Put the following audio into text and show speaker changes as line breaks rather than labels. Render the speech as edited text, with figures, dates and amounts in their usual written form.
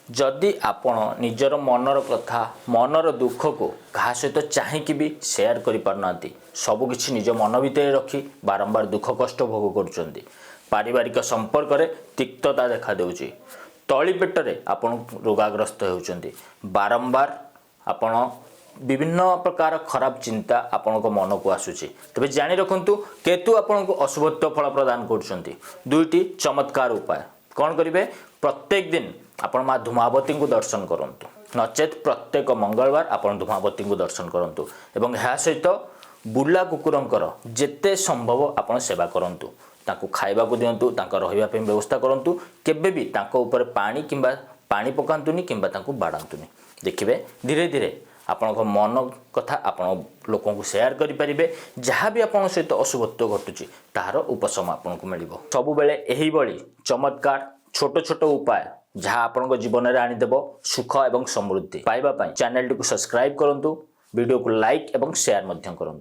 ଯଦି ଆପଣ ନିଜର ମନର କଥା, ମନର ଦୁଃଖକୁ କାହା ସହିତ ଚାହିଁକି ବି ସେୟାର କରିପାରୁନାହାନ୍ତି, ସବୁକିଛି ନିଜ ମନ ଭିତରେ ରଖି ବାରମ୍ବାର ଦୁଃଖ କଷ୍ଟ ଭୋଗ କରୁଛନ୍ତି, ପାରିବାରିକ ସମ୍ପର୍କରେ ତିକ୍ତତା ଦେଖାଦେଉଛି, ତଳି ପେଟରେ ଆପଣ ରୋଗାଗ୍ରସ୍ତ ହେଉଛନ୍ତି, ବାରମ୍ବାର ଆପଣ ବିଭିନ୍ନ ପ୍ରକାର ଖରାପ ଚିନ୍ତା ଆପଣଙ୍କ ମନକୁ ଆସୁଛି, ତେବେ ଜାଣି ରଖନ୍ତୁ, କେତୁ ଆପଣଙ୍କୁ ଅଶୁଭତ୍ୱ ଫଳ ପ୍ରଦାନ କରୁଛନ୍ତି। ଦୁଇଟି ଚମତ୍କାର ଉପାୟ କ'ଣ କରିବେ? ପ୍ରତ୍ୟେକ ଦିନ ଆପଣ ମା ଧୂମାବତୀଙ୍କୁ ଦର୍ଶନ କରନ୍ତୁ, ନଚେତ୍ ପ୍ରତ୍ୟେକ ମଙ୍ଗଳବାର ଆପଣ ଧୂମାବତୀଙ୍କୁ ଦର୍ଶନ କରନ୍ତୁ ଏବଂ ଏହା ସହିତ ବୁଲା କୁକୁରଙ୍କର ଯେତେ ସମ୍ଭବ ଆପଣ ସେବା କରନ୍ତୁ। ତାଙ୍କୁ ଖାଇବାକୁ ଦିଅନ୍ତୁ, ତାଙ୍କ ରହିବା ପାଇଁ ବ୍ୟବସ୍ଥା କରନ୍ତୁ। କେବେ ବି ତାଙ୍କ ଉପରେ ପାଣି କିମ୍ବା ପାଣି ପକାନ୍ତୁନି କିମ୍ବା ତାଙ୍କୁ ବାଡ଼ାନ୍ତୁନି। ଦେଖିବେ, ଧୀରେ ଧୀରେ ଆପଣଙ୍କ ମନ କଥା ଆପଣ ଲୋକଙ୍କୁ ସେୟାର କରିପାରିବେ। ଯାହା ବି ଆପଣଙ୍କ ସହିତ ଅଶୁଭତ୍ୱ ଘଟୁଛି, ତାହାର ଉପଶମ ଆପଣଙ୍କୁ ମିଳିବ। ସବୁବେଳେ ଏହିଭଳି ଚମତ୍କାର ଛୋଟ ଛୋଟ ଉପାୟ, ଯାହା ଆପଣଙ୍କ ଜୀବନରେ ଆଣିଦେବ ସୁଖ ଏବଂ ସମୃଦ୍ଧି ପାଇବା ପାଇଁ ଚ୍ୟାନେଲଟିକୁ ସବସ୍କ୍ରାଇବ୍ କରନ୍ତୁ, ଭିଡ଼ିଓକୁ ଲାଇକ୍ ଏବଂ ସେୟାର ମଧ୍ୟ କରନ୍ତୁ।